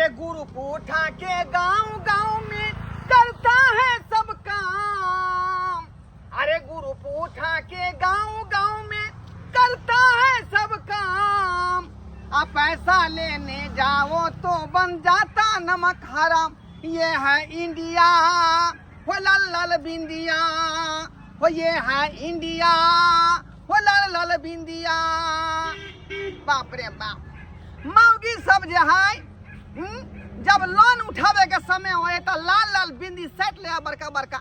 Group उठा के गांव गांव में करता है सब काम। अरे ग्रुप उठा के गांव गांव में करता है सब काम। आ पैसा लेने जाओ तो बन जाता नमक हराम। ये है इंडिया हो लाल लाल बिंदिया, हो ये है इंडिया हो लाल लाल बिंदिया। बाप रे बाप, मौगी सब जे है जब लोन उठावे के समय होए तो लाल लाल बिंदी सेट ले बड़का बड़का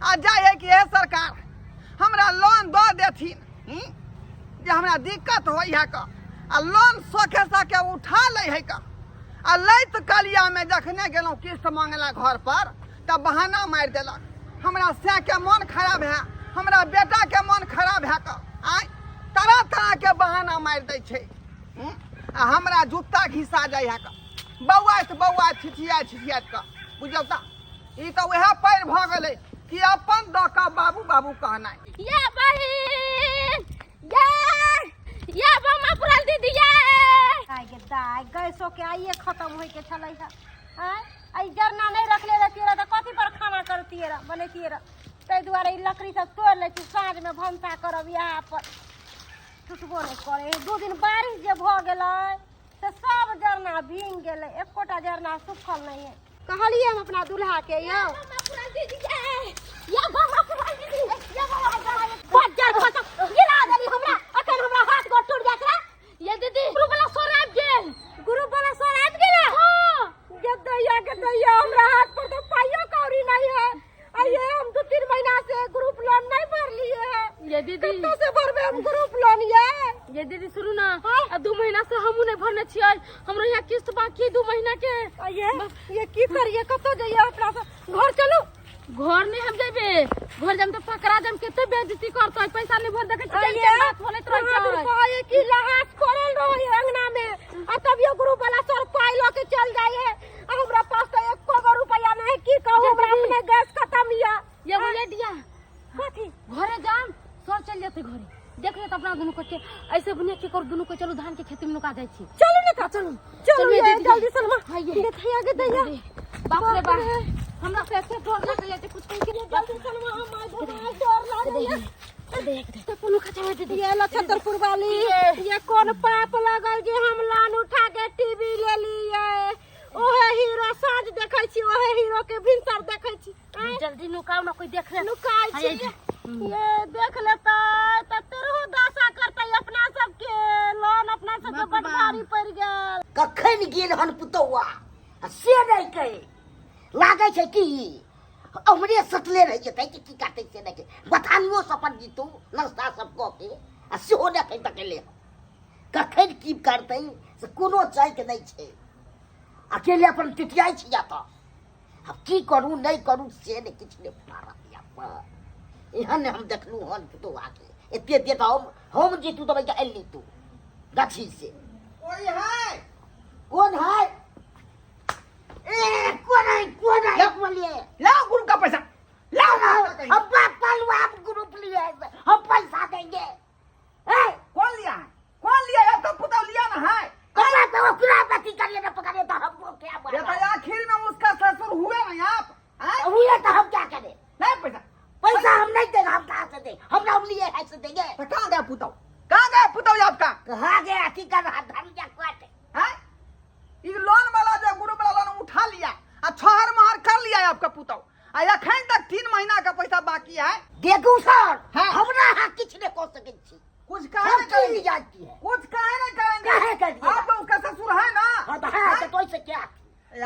आ जाए है कि हे सरकार हमरा लोन दऽ देथिन जे हमरा दिक्कत होइ है क, आ लोन सौखे सौखे उठा लै है क। आ लैत कलियामे जखने गेलहुँ किस्त मांगला घर पर तऽ बहाना मारि देलक, हमरा सैके मन खराब है, हमरा बेटाके मन खराब है क। आँय तरह तरह के बहाना मारि दै छै आ हमरा जूता घिसा जाइ है क, बौआइत बौआइत छिछियाइत छिछियाइत क। बुझलहुँ तऽ ई तऽ उएह पैर भऽ गेलै कि अपन दऽ कऽ बाबू बाबू कहनाइ। ये बहिन ये ये बमा पुरल दीदी ये आइ गे दाइ, गैसो के आइए खत्म होय के छलै है। आँय एहि जरना नहि रखले रहतियै रह तऽ कथी पर खाना करतियै रह, बनैतियै रह। ताहि दुआरे ई लकड़ी सब तोड़ि लै छी, साँझमे भनसा करब इएह पर। टुटबो नहि करै है। 2 दिन बारिश जे भऽ गेलै से सब जरना भींग गेलै, एकोटा जरना सुखल नहि है। कहलियै हम अपना दुल्हा के, यौ ये बमा पुरल दीदी ये बज्जर खसक गिरा देली हमरा, अखन हमरा हाथ गोड़ टूट जायत रहे। ये दीदी गुरु वाला सर आबि गेल। गुरु वाला सर आबि गेल? हाँ। गे दैया गे दैया, हमरा हाथ पर तो पाइयो कौड़ी नहीं है। आ ये हम 2-3 महीना से ग्रुप लोन नहीं भरलिए है। ये दीदी कत्तो से भरबे हम ग्रुप लोन ये? ये दीदी सुनू ना, आ 2 महीना से हमहू नहीं भरने छियै, हमरो यहाँ किस्त बाकी है 2 महीना के। आ ये की करिए, कत्तो जइए अपना से? घर चलू। घर नहीं हम जेबे, घर जाम तो पकड़ा जाम, केते बेइज्जती करतै, पैसा नहीं भर देखे आ छियै, ये बात बोलैत रहै कहाँ दूर छै। कहै कि लहास करल रहै अंगना में, आ तभियो ग्रुप वाला सर पाई लऽ के चल जाए है। आ हमरा पास तो एको गो रुपया नहीं, की कहू, हमरा अपने गैस खत्म या। ये बोले दिया कथी? घरे जाम सर चल जेतै घरे, देख ले त अपना दुनू के ऐसे बुनिया की कर, दुनू के चलू धान के खेती में नुका जाइ छी। चलू ने का, चलू चलू चलू ये दीदी। जल्दी सलमा। हाँ, ये। देखिया के दैया। बाप रे बाप, हमरा से ऐसे डर लग जाय छै कुछ कहि के। जल्दी सलमा, हम आइ घुमाय डर लागैया। देख देख त कोनो खचावे दीदी। ये लछतरपुर वाली, ये कोन पाप लागल जे हम लान उठा के टीवी ले लिए। ओहे हीरो साँझ देखै छी, ओहे हीरो के भिनसर देखै छी। आँय? जल्दी नुकाओ ना, कोई देख ले। नुकाइ छी। ये देख लेतै तऽ तेरहो दशा करतै अपना सबके। लोन अपना सबके बड भारी पड़ि गेल। कखन गेल हन पुतौआ आ से नहि कहे लागै छै कि हमरे सटले रहि जेतै कि की करतै से नहि कहे। बथानियो से अपन जीतू नाश्ता सब कऽ के आ सेहो नहि एखन तक एलै हन। कखन की करतै से कोनो चैक नहि छै, अकेले अपन टिटियाइ छी एतऽ। आब की करू नहि करू से नहि किछु नहि पारत। एहन हम देखलहुँ हन पुतौआके एते देर हम जीतू दबाई के अयली तू गाछी से। कोई है? कौन है? ए कौन है, कौन है? बोलिए। लाओ ग्रुप का पैसा, लाओ ना। हम बाप पालू, आप ग्रुप लिए हम पैसा देंगे। ए कौन लिया है, कौन लिया है? तो पुतौ लिया ना है। कौन तो ओकरा बाती करिए ना पकड़े तो हमको क्या ये तो आखिर में उसका ससुर हुए ना आप। हैं? हुए तो हम क्या करें? नहीं पैसा, पैसा हम नहीं देंगे, हम कहाँ से देंगे? हम नाम लिए है से देंगे। तो कहाँ गया पुतौ, कहाँ गया पुतौ आपका? कहाँ गया? की कर रहा धन क्या काट हैं? ये लोन वाला जो ग्रुप वाला लोन उठा लिया आ छोहर मोहर कर लिया है आपका पुतौ, आ अखन तक 3 महीना का पैसा बाकी है। देखू सर, हाँ। हमरा यहाँ किछु नहीं कह सकै छी। कुछ काहे हम नहीं की करेंगे? जाती है? कुछ काहे नहीं करेंगे? काहे करेंगे? आप तो उसका ससुर है ना। हाँ तो हाँ, तो ऐसे क्या?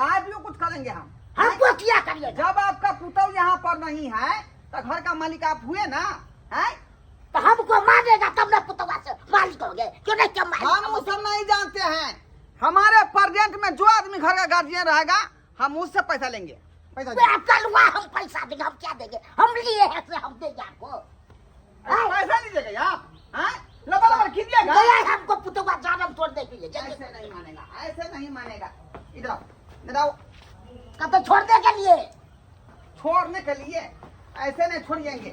आज भी कुछ करेंगे हम। हमको क्या करिएगा? जब आपका पुतौ यहाँ पर नहीं है तो घर का मालिक आप हुए ना, हैं? तो हमको मारेगा तब ना पुतौआ से मालिक हो गए, क्यों नहीं? क्या मालिक? हम वो सब नहीं जानते हैं। हमारे प्रेजेंट में जो आदमी घर का गार्जियन रहेगा हम उससे पैसा लेंगे। पैसा दीजिए। कलवा हम पैसा देंगे, हम क्या देंगे? हम लिए हैं से हम देंगे आपको। पैसा दीजिएगा आप, हैं? लबा लबा कीजिएगा। गया है हमको पुतौआ जानम तोड़ दे के लिए। ऐसे नहीं मानेगा, ऐसे नहीं मानेगा। इधर आओ, इधर आओ। कब तो छोड़ दे के लिए? छोड़ने के लिए ऐसे नहीं छोड़िएंगे,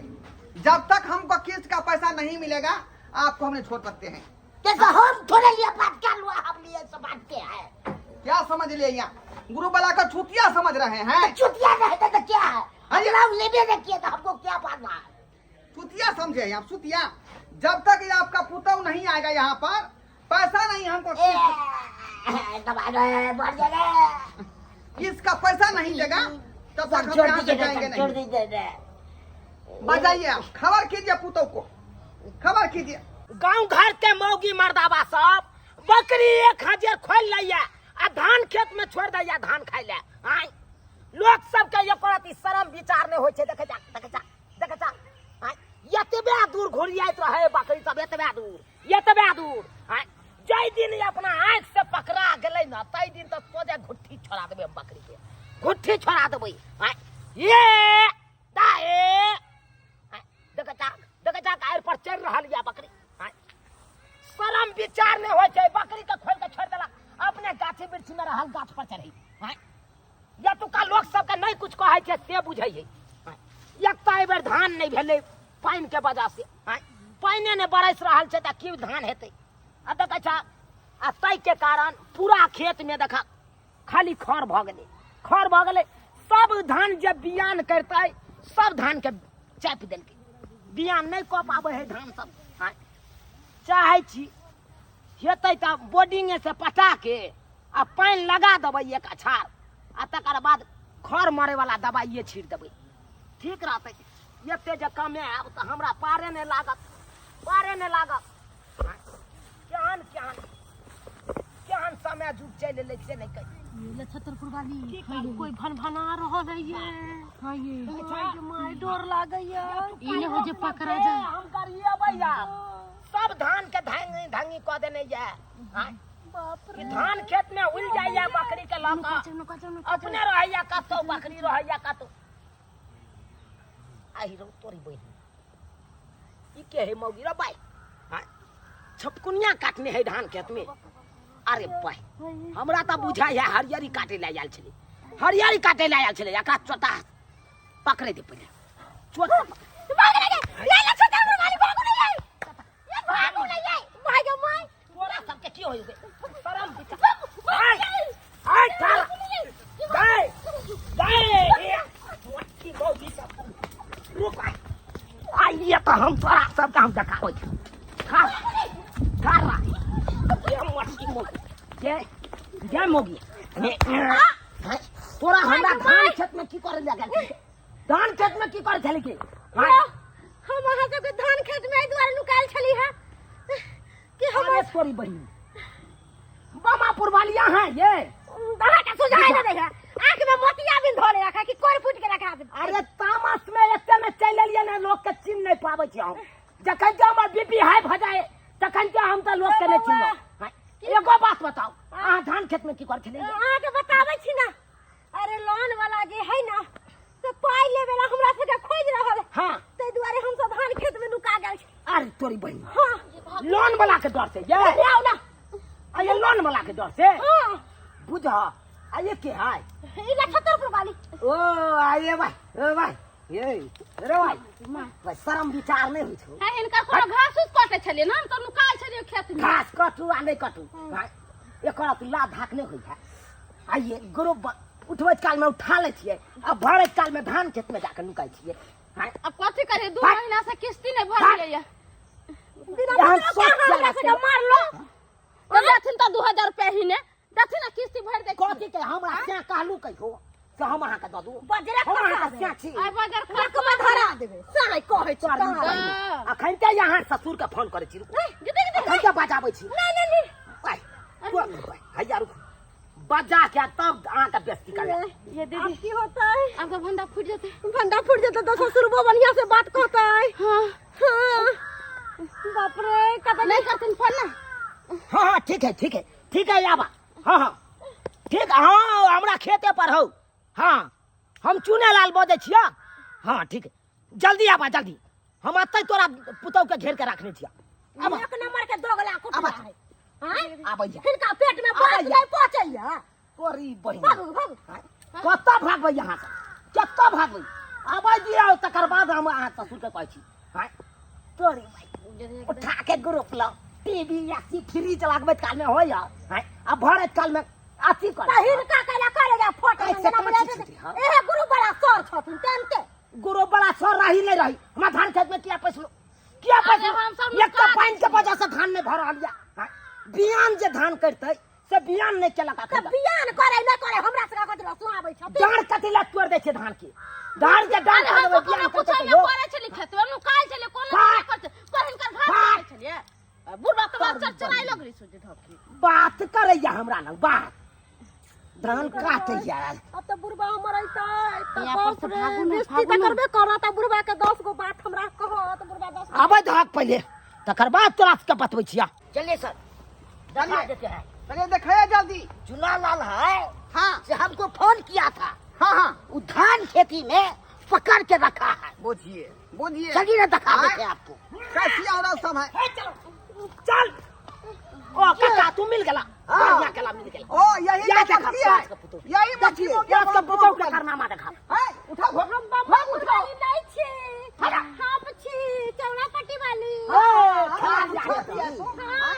जब तक हमको किस्त का पैसा नहीं मिलेगा आपको हम नहीं छोड़ सकते हैं। जैसे हम थोड़े लिए बात क्या लुआ, हम लिए सब बात के है। क्या समझ लिए यहाँ गुरु वाला का छुतिया समझ रहे हैं? चुतिया नहीं था तो क्या है? अरे हम लेबे नहीं किए तो हमको क्या पाना है? छुतिया समझे आप, छुतिया। जब तक ये आपका पुतौ नहीं आएगा यहाँ पर, पैसा नहीं हमको, ए, दबा दे, मर जा रे। इसका पैसा नहीं देगा तब तक हम छोड़ यहाँ से दीजिए जाएंगे छोड़ नहीं। दीजिए रे। बजाइए आप, खबर कीजिए पुतौ को, खबर कीजिए। गांव घर के मौगी मर्दाबा सब बकरी 1000 खोल लैया आ धान खेत में छोड़ दैया धान खाइ ले। आय लोक सबके एको रति शरम विचार नहीं होइ छै। देखे जा, देखे जा, देखे जा। आय एतबे दूर घुरियाइत रहे बकरी सब, एतबे दूर, एतबे दूर। आय जाहि दिन ई अपना आँखि से पकड़ा गेलै ने ताहि दिन तऽ सोझे घुट्ठी छोड़ा देबै हम, बकरी के घुट्ठी छोड़ा देबै। आय ये दाए, आय देखे जा, देखे जा, आड़ि पर चढ़ि रहल यऽ बकरी। आय शरम विचार नहि होइ छै, बकरी के खोलि के छोड़ि देलक, अपने गाछी वृक्षी में रहल गाछ पर चढ़ै। आय एतुका लोक सबके नहि कुछ कहै छै से बुझै है। एक तऽ एहिबेर धान नहि भेलै पानि के वजह से। आय पानिए नहि बरसि रहल छै तऽ की धान हेतै? आ देखै छ, आ ताहिके कारण पूरा खेत में देखा खाली खर भऽ गेलै, खर भऽ गेलै। सब धान जे बियान करतै सब धान के चापि देलकै, बियान नहि कऽ पाबै है धान सब। आय चाहै छी हेतै तऽ बोर्डिंगे से पटा के आ पानि लगा देबै एक अछार, आ तकर बाद खर मरैवला दबाइए छीट देबै, ठीक रहतै। एते जे कमायब तऽ हमरा पारे नहि लागत, पारे नहि लागत। केहन केहन केहन समय जुग चलि एलै से नहि कहि। ये छतरपुर वाली कोई भनभना रहल है ये। हाँ ये my डर लागैया। ई ने हो जे पकड़ा जाए। हम करिए भैया सब धान के धांगी धांगी कऽ देने ये। बाप रे, ई धान खेत में उल जाइया बकरी के लऽ कऽ, अपने रहैया कतौ, बकरी रहैया कतौ। आहि रौ तोरी बहिन, ई के है मौगी रे बाई? हाँ छपकुनिया काटने है धान खेत में। अरे बाई हमरा तऽ बुझाइ है हरियरी काटे लए आयल छलै, हरियरी काटे लए आयल छलै। एकरा चोटा पकड़े दे पहिले, चोट तोरा सबके की होइ शरम विचार। आय ठार गाय गाय मोटकी मौगी सब रुक, आइए तऽ हम तोरा सबके हम देखाबै छी। ठार ठार ये मोटकी मौगी, ये ये मौगी, तोरा हमरा धान खेत में की करे लए गेल? धान खेत में की करे छली की? हम अहाँ सबके धान खेत में एहि दुआरे नुकायल छली है कि हम अरे तोरी बहिन बामापुर वाली अहाँ ये अहाँ के सुझाइ नहि दै है, आँख में मोतिया बिन धोले रखा कि कोर फूट के रखा दे। अरे तामस में एते में चलि एलियै ने, लोक के चिन्ह नहि पाबै छी हम। जखन जे हमर बीपी हाई भऽ जाय तखन जे हम तऽ लोक के नहि चिन्हब। एगो बात बताउ, अहाँ धान खेत में की करै छलियै? अहाँ के बताबै छी ना, अरे लोन वाला जे है ना से पाइ लेवे ला हमरा सबके खोजि रहल है। हाँ ताहि दुआरे हम सब धान खेत में नुका गेल छी। अरे तोरी बहिन, हाँ लोन वाला के डर से ये आउ ना। अरे लोन वाला के डर से हाँ बुझ। आ ये के है? ई लछतरपुर वाली। ओ आये भाई, ओ भाई, ये रे भाई, भाई शरम विचार नहीं होइ छौ। है हिनकर कोनो घास उस काटे छलियै ने, हम तऽ नुकायल छलियै खेत में। घास कटू आ नहि कटू भाई, एकर अथी लाभ धाक नहीं होइ है। आइए ग्रुप उठबैत काल में उठा लै छियै, आ भरैत काल में धान खेत में जाके नुकाइ छियै। हाँ, अब कथी करियै, 2 भाग। महीना से किस्ती नहि भरलियै ये। बिना यहाँ मतलब सोच के अहाँ क्या हमरा लगतै? सबके मारलो। तऽ देथिन तऽ 2000 रुपया ही ने देथिन ने, किस्ती भरि दै छी। कथी के हमरा से कहलू कहियो से हम अहाँके दऽ दू? बजरा हम खसा अहाँके देबै। से छी। आइ बजर रकमा धरा देबै, साँय कहै छी। तोहर कहाँ? बहिन। अखन तऽ अहाँ ससुर के फोन करै छी, रुकू। अखन तऽ बजाबै छी। नहि नहि नहि भाई, तोहर भाई, हैया रुकू, बजा के तब अहाँके बेइज्जती करबै। ये दीदी आब की होतै? आब तऽ भंडा फूटि जेतै। भंडा फूटि जेतै तऽ ससुरबो बढ़िआँ से बात कहतै। हाँ हाँ बाप रे, कतऽ नहि करथिन फोन ना? हाँ हाँ ठीक है, ठीक है, ठीक है, आबा। हाँ हाँ ठीक, हाँ हमरा खेते पर हौ। हाँ हम चुने लाल बजै छियै। हाँ ठीक है, जल्दी आबा जल्दी, हम अतै तोरा पुतौ के घेर के रखने छियै। आबा। एक नंबर के दोगला कुटुआ आबा। है। आँय? आबै जा। हिनका पेट में बात आबै जा। नहि पहुँचैया। तोरी बहिन। भागू भागू। कतऽ भागबै यहाँ से? कतऽ भागबै? आबै दियौ तकर बाद हम अहाँ ससुर के कहै छी। आँय? तोरी बहिन। उठा के ग्रुप लग टीवी या सी फ्रिज लगबैत काल में होइया। आँय? आ भरैत काल में अथी कर तऽ हिनका कैला करे जा फोटो ऐसे जेना कहाँ बुझाइ छी छै छथि, हाँ? एहे गुरु बड़ा सर छथिन तेनते गुरु बड़ा सर रही नहीं रही हमरा धान खेत में किया पैसलो किया अरे पैसलो हम सब एक तो नुका पानि के वजह से धान नहीं भर रहल या हाँ? बियान जे धान करतै से बियान नहीं केलक तऽ अखन तक। बियान करे नहि करे हमरा सबके कथी लए सुनाबै छथिन डाँड़ कथी लए तोड़ि दै छै धान के डाँड़ के डाँड़ अरे हम तोड़ि देबै सब कोनो बियान कुछो करतै नहि कहियो करै छलियै खेतमे नुकायल छलियै कोनो फाट। नहि करै छलियै पर हिनकर घर फाट। करै छलियै बुढ़बा तऽ बात चरचराइ लगलै सोझे धपकी बात करैया हमरा लग बात धान काटैया अब तऽ बुढ़बा हमर अइतै तऽ यहाँ पर बाप से रे भागू ना, बेइज्जती भागू तऽ ना। करबे करत आ बुढ़बा के 10 गो बात हमरा कहत बुढ़बा 10 आबै दहक पहिले तकर बाद तोरा सबके बतबै छिया चलिए सर दिखा देते हैं चलिए दिखाइए जल्दी चुना लाल है हाँ से हमको फोन किया था हाँ हाँ वो धान खेती में पकड़ के रखा है बुझिए बुझिए चलिए ना दिखा हाँ? देते हैं आपको कैसी औरत सब है हे चलो चल ओ काका तू मिल गेला हाँ। बढ़िया गेला मिल गेला ओ यही या तो देखा मछली है प्याज का पुतोह। यही मछली देखिए प्याज का पुतोह के कारनामा देखा है उठा हम भाग उठाओ वाली नहीं छी हम छी चौड़ा पट्टी वाली हाँ, हाँ, खेला उठा दिया तुम। हाँ।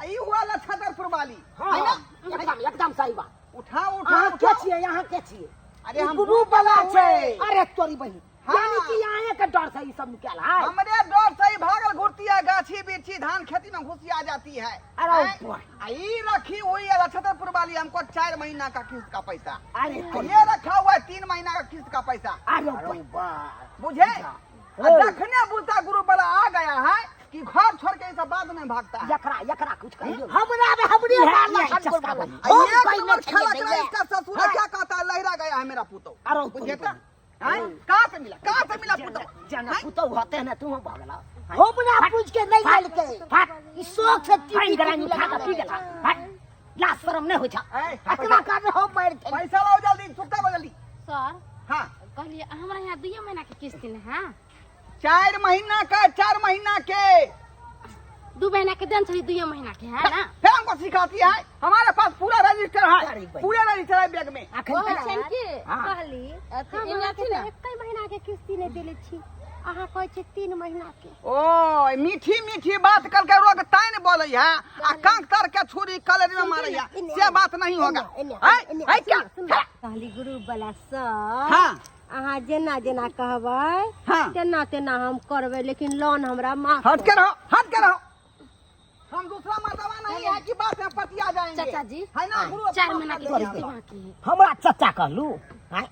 आ, ई हुआ लछदरपुर वाली हाँ, है ना एकदम एकदम सही बात उठाओ उठाओ अहाँ के उठाओ छियै यहाँ के छियै अरे हम गुरु वाला हुए। छै अरे तोरी बहिन हाँ। यानी कि यहाँ के डर से ई सब निकल है हमरे डर से ही भागल घुरती है गाछी बिरछी धान खेती में घुसी आ जाती है अरे हैं? वाह। आ, ई रखी हुई है लछदरपुर वाली हमको 4 महीना का किस्त का पैसा अरे आ, तोरी ये रखा हुआ है 3 महीना का किस्त का पैसा अरे अरे बहिन वाह बुझे आ, जखने बूता गुरु वाला आ गया है कि घर छोड़ के सब बाद में भागता है एकरा एकरा कुछ कहियो हमरा में हमरे इहे- मारला इहे छन चस्का गुरु वाला। बनी। आ, हम एक कहीं नंबर नहीं खेला छलियै करा भैया। इसका ससुर क्या कहता है लहरा गया है मेरा पुतो अरे बुझे तोरी तो हैं? कहाँ से मिला कहाँ से मिला पुतो जना पुतोह होते ना तू भगला हमरा पूछ के नहीं गेलकै फट ई शौक से फाइन टीवी गरानी उठा के पी गेला फट ला शरम नहीं होइ छ ऐ, एकरा कारण हम मारि खेलियै। पैसा लाओ जल्दी चुकता बदली सर हाँ कहलिए हमरा यहाँ दुइये महीना के किस्ती ने हाँ 4 महीना का 4 महीना के 2 महीना के देन छली दुइये महीना के है ना फिर हमको सिखाती है हमारे पास पूरा रजिस्टर अरे है भाई। पूरा रजिस्टर है बैग में अखन कहै छनि कि हाँ। कहली अथी हम एने अहाँके अथी तऽ ने एके महीना के किस्ती नहि देले छी अहाँ कहै छी 3 महीना के ओ मीठी मीठी बात करके रोग ताइन बोले है आ कांक तर के छुरी कलर में मारे है से बात नहीं होगा एने, है एने, है क्या सुनू, सुनू। कहली गुरु वाला सर हाँ अहाँ जेना जेना कहबै हाँ। तेना तेना हम करबै लेकिन लोन हमरा माफ हट के रहो हट के रहो हम दूसरा मर्तबा नहीं है कि बात में पतिया जाएंगे चाचा जी है ना गुरु 4 महीना के किस्ती बाकी है हमरा चचा कहलू आँय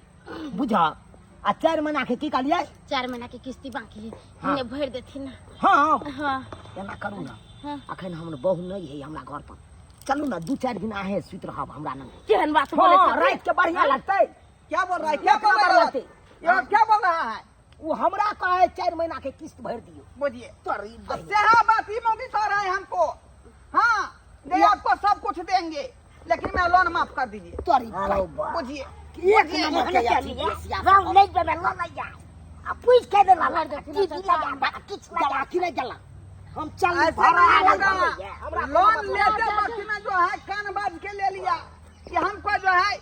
बुझ आ 4 महीना के की कहलियै 4 महीना के किस्ती बाकी है हाँ। इन्हें भरि देथिन ना हाँ हाँ एना करू ना हाँ। अखन हमर बहू नहीं है हमरा घर पर चलू ना 2-4 दिन आहे सुति रहब हमरा लग केहन बात बोले हाँ रात के बढ़िया लगतै क्या बोल रहा है क्या बोल रहा है ये क्या बोल रहा है वो हमरा कहे 4 महीना के किस्त भर दियो बोलिए तोरी बहिन। सेहा बात ही मोदी कह रहे हैं हमको हाँ दे आपको सब कुछ देंगे लेकिन मैं लोन माफ कर दीजिए तोरी बहिन। बुझिए एक नंबर के अथी बेसिया राम नहीं देबै लोन नहीं जा आ पूछ के दे ला टीवी लगा बा किछ लगा जला कि नहीं जला हम चल ऐसे भरा नहीं आयल होगा। भरैया। हमरा लोन लेते वक्त में जो है कान बाज के ले लिया कि हमको जो है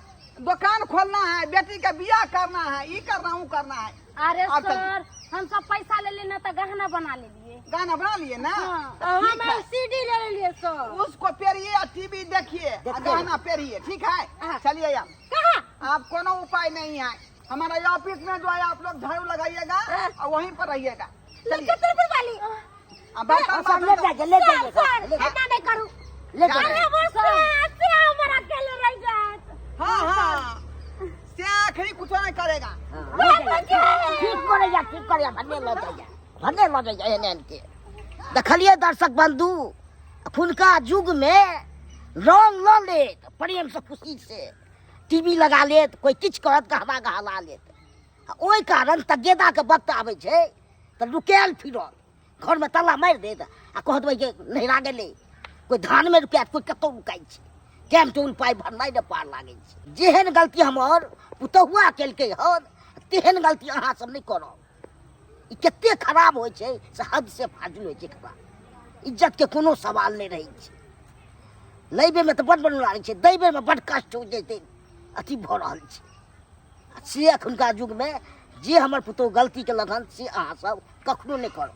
दुकान खोलना है बेटी का बियाह करना है ये करना वो करना है अरे आप चल। सर हम सब पैसा ले लेना तो गहना बना ले लिए गाना बना लिए ना हाँ। तो हम ठीक है। एलसीडी ले लेलियै सर उसको पेरिए और टीवी देखिए और गहना पेरिए ठीक है चलिए आप कहाँ आप कोनो उपाय नहीं है हमारा ये ऑफिस में जो है आप लोग झाड़ू लगाइएगा और वहीं पर रहिएगा चलिए छतरपुर वाली अब बर्तन सब ले माजो। जाइए ले सर जाइए सर एना नहीं करू ले जाइए अरे वो से हमर अकेले रह जात हाँ हाँ से आखिरी कुछ नहीं करेगा ठीक करैया ठीक करैया भने लऽ जाइए भने लऽ जाइए एहन एहन के देखलियै दर्शक बंधु अखुनका युगमे लोन लऽ लेत प्रेमसँ खुशीसँ टीवी लगा लेत कोइ किछु करत गहना गहला लेत आ ओहि कारण तगेदाके वक्त आबै छै तऽ रुकायल फिरल घरमे ताला मारि देत आ कहत जे नहिरा गेलै कोइ धानमे रुकायत कोइ कतहु रुकाइ छै टाइम टेबुल पाइ भरनाइ नहि पार लागै छै जेहन गलती हमर पुतहुआ केलकै हन तेहन गलती अहाँ सब नहि करब ई कते खराब होइ छै से हद से फाजिल होइ छै खराब इज्जतके कोनो सवाल नहि रहै छै लैबेमे तऽ बड बड लागै छै दैबेमे बड कष्ट होइ जेतै अथी भऽ रहल छै आ से एखुनका युगमे जे हमर पुतहु गलती केलक हन से अहाँ सब कखनो नहि करब।